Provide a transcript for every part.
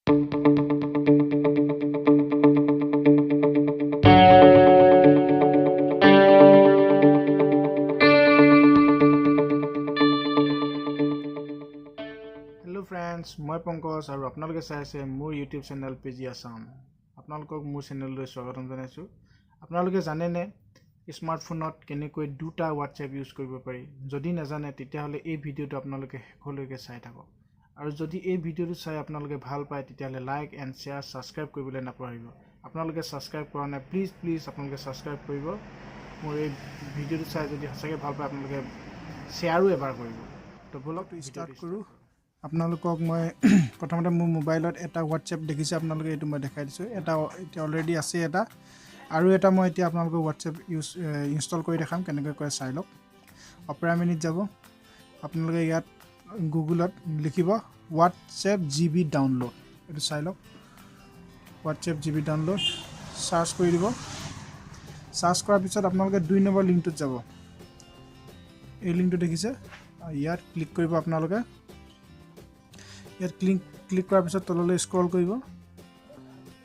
Hello' friends, মই পংকজ আৰু আপোনালোকে চাই আছে মোৰ YouTube channel P G Assam. আপোনালোকক মোৰ চেনেললৈ স্বাগতম জনাইছোঁ। আপোনালোকে জানেনে স্মাৰ্টফোনত কেনেকৈ দুটা হোৱাটছএপ ইউজ কৰিব পাৰি? যদি নাজানে তেতিয়াহ'লে এই ভিডিঅ'টো আপোনালোকে শেষলৈকে চাই থাকক। আৰু যদি এই ভিডিঅ'টো চাই আপোনালোকে ভাল পায় তেতিয়াহ'লে লাইক এণ্ড শ্বেয়াৰ, ছাবস্ক্ৰাইব কৰিবলৈ নাপাহৰিব। আপোনালোকে ছাবস্ক্ৰাইব কৰা নাই, প্লিজ প্লিজ আপোনালোকে ছাবস্ক্ৰাইব কৰিব। মোৰ এই ভিডিঅ'টো চাই যদি সঁচাকৈ ভাল পায় আপোনালোকে শ্বেয়াৰো এবাৰ কৰিব। তো ব'লক, ষ্টাৰ্ট কৰোঁ। আপোনালোকক মই প্ৰথমতে মোৰ মোবাইলত এটা হোৱাটছএপ দেখিছে আপোনালোকে, এইটো মই দেখাই দিছোঁ। এটা এতিয়া অলৰেডি আছে এটা, আৰু এটা মই এতিয়া আপোনালোকক হোৱাটছএপ ইনষ্টল কৰি দেখাম কেনেকৈ কৰে, চাই লওক। অপেৰা মিনিত যাব, আপোনালোকে ইয়াত গুগলত লিখিব হোৱাটছএপ জি বি ডাউনলোড, এইটো চাই লওক। WhatsApp G B download search কৰি দিব। চাৰ্চ কৰাৰ পিছত আপোনালোকে 2 নম্বৰ লিংকটোত যাব। এই লিংকটো দেখিছে, ইয়াত ক্লিক কৰিব আপোনালোকে। ইয়াত ক্লিক কৰাৰ পিছত তললৈ স্ক্ৰল কৰিব,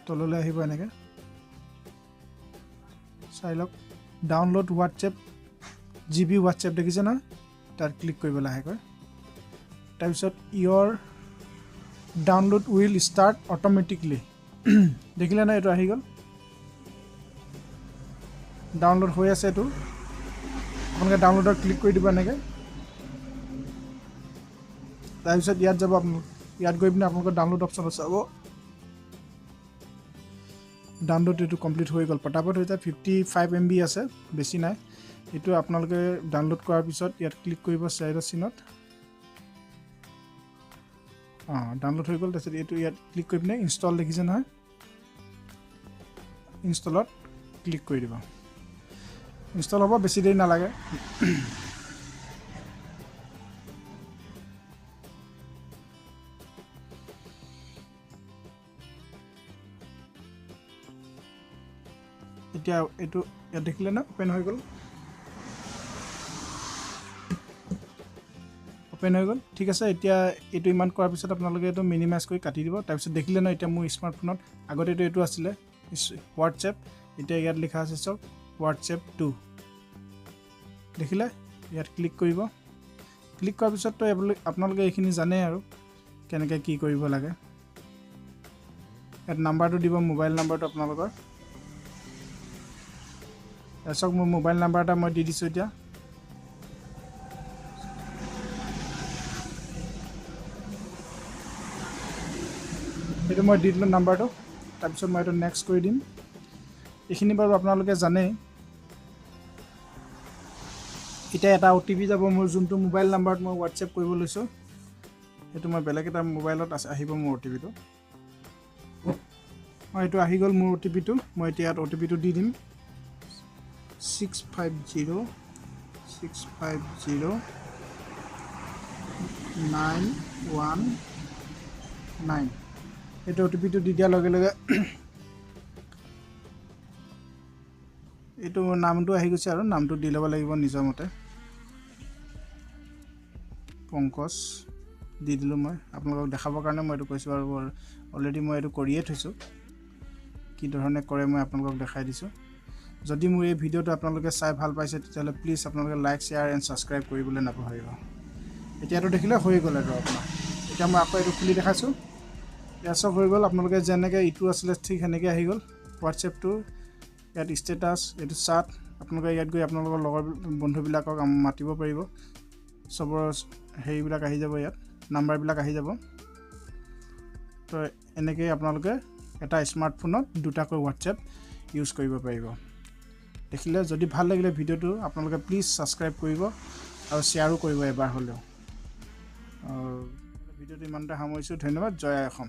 তললৈ আহিব এনেকৈ চাই লওক, download WhatsApp G B WhatsApp দেখিছে নহয়, তাত ক্লিক কৰিব লাহেকৈ। তাৰপিছত your download will start automatically, দেখিলে নহয় এইটো আহি গ'ল, ডাউনলোড হৈ আছে এইটো। আপোনালোকে ডাউনলোডত ক্লিক কৰি দিব এনেকৈ। তাৰপিছত ইয়াত যাব আপোনালোক, ইয়াত গৈ পিনে আপোনালোকৰ ডাউনলোড অপশ্যনত চাব, ডাউনলোড এইটো কমপ্লিট হৈ গ'ল, পটাপট হৈ যায়। 55 MB আছে, বেছি নাই। এইটো আপোনালোকে ডাউনলোড কৰাৰ পিছত ইয়াত ক্লিক কৰিব চাইডৰ চিনত। অঁ, ডাউনলোড হৈ গ'ল। তাৰপিছত এইটো ইয়াত ক্লিক কৰি পিনে ইনষ্টল দেখিছে নহয়, ইনষ্টলত ক্লিক কৰি দিব। ইনষ্টল হ'ব, বেছি দেৰি নালাগে। এতিয়া এইটো ইয়াত দেখিলে ন, অ'পেন হৈ গ'ল, অ'পেন হৈ গ'ল। ঠিক আছে, এতিয়া এইটো ইমান কৰাৰ পিছত আপোনালোকে এইটো মিনিমাইজ কৰি কাটি দিব। তাৰপিছত দেখিলে ন, এতিয়া মোৰ স্মাৰ্টফোনত আগতেতো এইটো আছিলে হোৱাটছএপ, এতিয়া ইয়াত লিখা আছে চাওক হোৱাটছএপ 2, দেখিলে? ইয়াত ক্লিক কৰিব। ক্লিক কৰাৰ পিছততো আপোনালোকে এইখিনি জানেই আৰু কেনেকৈ কি কৰিব লাগে। ইয়াত নাম্বাৰটো দিব, মোবাইল নাম্বাৰটো আপোনালোকৰ। চাওক মোৰ মোবাইল নাম্বাৰ এটা মই দি দিছোঁ এতিয়া। সেইটো মই দি দিলোঁ নাম্বাৰটো। তাৰপিছত মই এইটো নেক্সট কৰি দিম। এইখিনি বাৰু আপোনালোকে জানেই। এতিয়া এটা অ'টিপি যাব মোৰ যোনটো মোবাইল নাম্বাৰত মই হোৱাটছএপ কৰিব লৈছোঁ, সেইটো মই বেলেগ এটা মোবাইলত আছে, আহিব মোৰ অ'টিপিটো। অঁ, এইটো আহি গ'ল মোৰ অ'টিপিটো। মই এতিয়া ইয়াত অ'টিপিটো দি দিম, 650 650 919। এইটো অ'টিপিটো দি দিয়াৰ লগে লগে এইটো নামটো আহি গৈছে আৰু নামটো দি ল'ব লাগিব নিজৰ মতে। পংকজ দি দিলোঁ মই, আপোনালোকক দেখাবৰ কাৰণে মই এইটো কৈছোঁ। আৰু অলৰেডি মই এইটো কৰিয়ে থৈছোঁ, কি ধৰণে কৰে মই আপোনালোকক দেখাই দিছোঁ। যদি মোৰ এই ভিডিঅ'টো আপোনালোকে চাই ভাল পাইছে তেতিয়াহ'লে প্লিজ আপোনালোকে লাইক, শ্বেয়াৰ এণ্ড ছাবস্ক্ৰাইব কৰিবলৈ নাপাহৰিব। এতিয়াতো দেখিলে হৈ গ'ল এইটো আপোনাৰ। এতিয়া মই আকৌ এইটো খুলি দেখাইছোঁ। ইয়াত চব হৈ গ'ল, আপোনালোকে যেনেকৈ ইটো আছিলে ঠিক সেনেকৈ আহি গ'ল হোৱাটছএপটো। ইয়াত ষ্টেটাছ, এইটো চাট, আপোনালোকে ইয়াত গৈ আপোনালোকৰ লগৰ বন্ধুবিলাকক মাতিব পাৰিব। চবৰ হেৰিবিলাক আহি যাব, ইয়াত নাম্বাৰবিলাক আহি যাব। তো এনেকৈয়ে আপোনালোকে এটা স্মাৰ্টফোনত দুটাকৈ হোৱাটছএপ ইউজ কৰিব পাৰিব। দেখিলে, যদি ভাল লাগিলে ভিডিঅ'টো আপোনালোকে প্লিজ ছাবস্ক্ৰাইব কৰিব আৰু শ্বেয়াৰো কৰিব এবাৰ হ'লেও। ভিডিঅ'টো ইমানতে সামৰিছোঁ, ধন্যবাদ। জয় আই অসম।